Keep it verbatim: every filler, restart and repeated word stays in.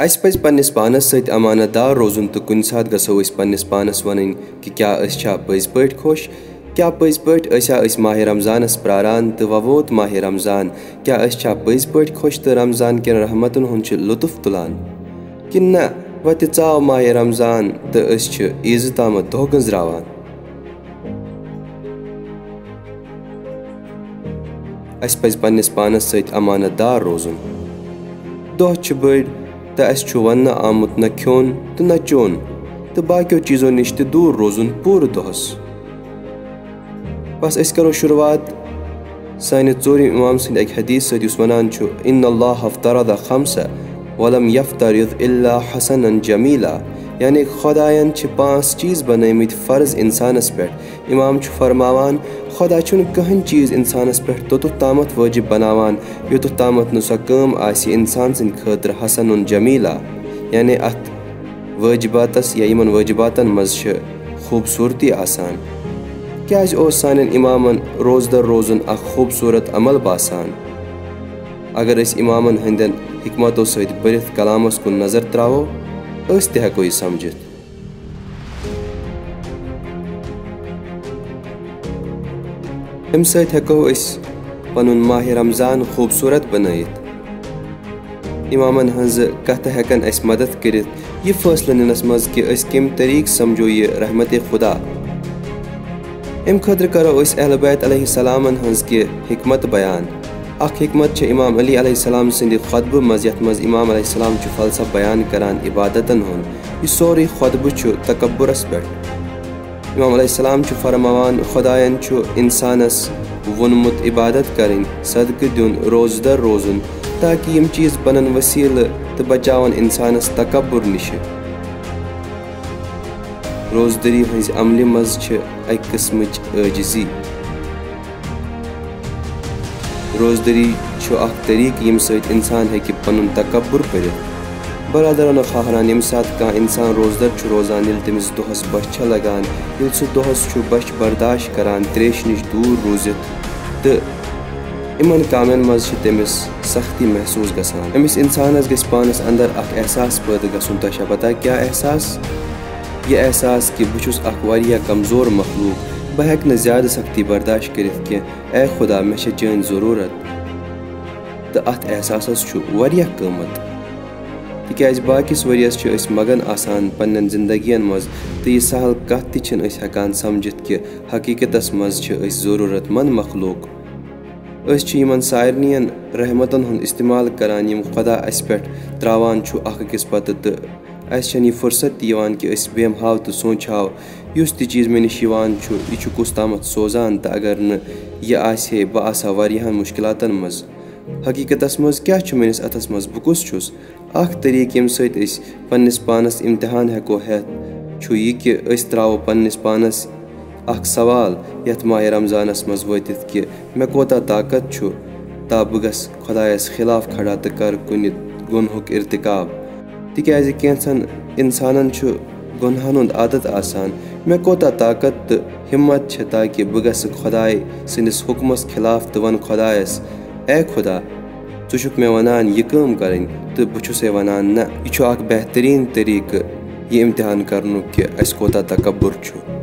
اَسہِ پَزِ پننِس پانَس سۭتۍ امانت دار روزُن تہٕ کُنہِ ساتہٕ گژھو أسۍ پننِس پانَس وَنٕنۍ کہِ کیٛاہ أسۍ چھا پٔزۍ پٲٹھۍ خۄش؟ کیٛاہ پٔزۍ پٲٹھۍ ٲسیا أسۍ ماہِ رمضانَس پراران تہٕ وۄنۍ ووت ماہِ رمضان؟ کیٛاہ أسۍ چھا پٔزۍ پٲٹھۍ خۄش تہٕ رمضان کٮ۪ن رحمتَن ہُنٛد چھِ لطف تُلان؟ کِنہٕ نہ، وۄنۍ تہِ ژاو ماہِ رمضان تہٕ أسۍ چھِ عیٖزٕ تامَتھ دۄہ گٔنٛزراوان؟ اَسہِ پَزِ پننِس پانَس سۭتۍ امانت دار روزُن۔ دۄہ چھِ بٔڑۍ تہٕ اَسہِ چھُ وننہٕ آمُت نہ کھیوٚن تہٕ نہ چیوٚن تہٕ باقیو چیٖزو نِش تہِ دوٗر روزُن پوٗرٕ دۄہَس۔ بس، أسۍ کرو شروٗعات سانہِ ژوٗرِم امام سٕنٛدِ اَکہِ حدیث سۭتۍ، یُس وَنان چھُ، "ان اللہ افترض خمسہ ولم یفترض الا حسنا جمیلا"، یعنی خۄدایَن چھِ پانٛژھ چیٖز بنٲومٕتۍ فرض اِنسانَس پٮ۪ٹھ۔ امام چھُ فرماوان، خۄدا چھُنہٕ کٕہٕنۍ چیٖز اِنسانَس پٮ۪ٹھ توٚتَتھ تامَتھ وٲجِب بناوان، یوٚتَتھ تامَتھ نہٕ سۄ کٲم آسہِ اِنسان سٕنٛدِ خٲطرٕ حسن جمیلا، یعنی اَتھ وٲجِباتَس یا یِمَن وٲجِباتَن منٛز چھِ خوٗبصوٗرتی آسان۔ کیٛازِ اوس سانٮ۪ن اِمامَن روزدَر روزُن اَکھ خوٗبصوٗرت عمل باسان؟ اگر أسۍ اِمامَن ہٕنٛدٮ۪ن حِکمتو سۭتۍ بٔرِتھ کلامَس کُن نظر ترٛاوو، أسۍ تہِ ہٮ۪کو یہِ سمجھِتھ۔ اَمہِ سۭتۍ ہٮ۪کو أسۍ پنُن ماہِ رمضان خوٗبصوٗرت بنٲیِتھ۔ اِمامن ہٕنٛزٕ کتھٕ ہٮ۪کن اَسہِ مدد کٔرِتھ یہِ فٲصلہٕ نِنس منٛز کہِ أسۍ کَمہِ طریٖقہٕ سمجھو یہِ رحمتِ خدا۔ اَمہِ خٲطرٕ کرو أسۍ اہل بیت علیہ السلامن ہٕنٛز کہِ حکمت بیان۔ اکھ حکمت چھِ امام علی علیہ السلام سٕنٛدِ خطبہٕ منٛز، یتھ منٛز امام علیہ السلام چھُ فلسفہٕ بیان کران عبادتن ہُنٛد۔ یہِ سورُے خطبہٕ چھُ تکبرس پٮ۪ٹھ۔ امام علیہ السلام چھُ فرماوان، خۄدایَن چھُ اِنسانَس ووٚنمُت عبادت کَرٕنۍ، صدقہٕ دیُن، روزٕ دَر روزُن، تاکہِ یِم چیٖز بَنَن وسیٖلہٕ تہٕ بچاوَن اِنسانَس تکبر نِشہِ۔ روزدٔری ہٕنٛزِ عملہِ منٛز چھِ اَکہِ قٕسمٕچ عٲجزی۔ روزدٔری چھُ اکھ طریٖقہٕ ییٚمہِ سۭتۍ اِنسان ہیٚکہِ پنُن تکبر کٔرِتھ۔ برادرانو خواہران، ییٚمہِ ساتہٕ کانٛہہ اِنسان روزدر چھُ روزان، ییٚلہِ تٔمِس دۄہس بۄچھِ چھےٚ لگان، ییٚلہِ سُہ دۄہس چھُ بۄچھِ برداشت کران، تریشہِ نِش دوٗر روٗزِتھ، تہٕ یِمن کامٮ۪ن منٛز چھِ تٔمِس سختی محسوٗس گژھان۔ أمِس اِنسانس گژھِ پانس اندر اکھ احساس پٲدٕ گژھُن۔ تۄہہِ چھا پتہ کیٛاہ احساس؟ یہِ احساس کہِ بہٕ چھُس اکھ واریاہ کمزور مخلوق، بہٕ ہیٚکہٕ نہٕ زیادٕ سختی برداشت کٔرِتھ کینٛہہ۔ اے خدا، مےٚ چھےٚ چٲنۍ ضروٗرت۔ تہٕ اَتھ احساسَس چھُ واریاہ قۭمَت۔ تِکیٛازِ باقِس ؤرِیَس چھِ أسۍ مگن آسان پننٮ۪ن زندگین منٛز، تہٕ یہِ سہل کَتھ تہِ چھِنہٕ أسۍ ہٮ۪کان سمجھِتھ کہِ حقیٖقتَس منٛز چھِ أسۍ ضروٗرت مند مخلوق۔ أسۍ چھِ یِمن سارنٕیَن رحمتن ہُنٛد استعمال کران، یِم خدا اَسہِ پٮ۪ٹھ تراوان چھُ اکھ أکِس پتہٕ، تہٕ اَسہِ چھَنہٕ یہِ فرصت تہِ یِوان کہِ أسۍ بیٚہمہٕ ہاو تہٕ سونٛچہٕ ہاو، یُس تہِ چیٖز مےٚ نِش یِوان چھُ، یہِ چھُ کُس تامَتھ سوزان، تہٕ اگر نہٕ یہِ آسہِ ہے، بہٕ آسہٕ ہا واریاہَن مُشکِلاتَن منٛز۔ حقیٖقتَس منٛز کیٛاہ چھُ میٛٲنِس اَتھَس منٛز؟ بہٕ کُس چھُس؟ اَکھ طریٖقہٕ، ییٚمہِ سۭتۍ أسۍ پنٛنِس پانَس اِمتِحان ہٮ۪کو ہٮ۪تھ، چھُ یہِ کہِ أسۍ ترٛاوو پنٛنِس پانَس اَکھ سوال یَتھ ماہِ رمضانَس منٛز وٲتِتھ کہِ مےٚ کوتاہ طاقت چھُ، تا بہٕ گژھٕ خۄدایَس خلاف کھڑا تہٕ کَرٕ کُنہِ گۄنہُک ارتکاب۔ تِکیٛازِ کینٛژھن اِنسانَن چھُ گۄنہَن ہُنٛد عادت آسان۔ مےٚ کوتاہ طاقت تہٕ ہمت چھےٚ تاکہِ بہٕ گژھٕ خۄداے سٕنٛدِس حُکمَس خلاف تہٕ وَنہٕ خۄدایَس، "اے خۄدا، ژٕ چھُکھ مےٚ وَنان یہِ کٲم کَرٕنۍ تہٕ بہٕ چھُسَے وَنان نہ۔" یہِ چھُ اَکھ بہتریٖن طریٖقہٕ یہِ اِمتِحان کَرنُک کہِ اَسہِ کوتاہ تکبُر چھُ۔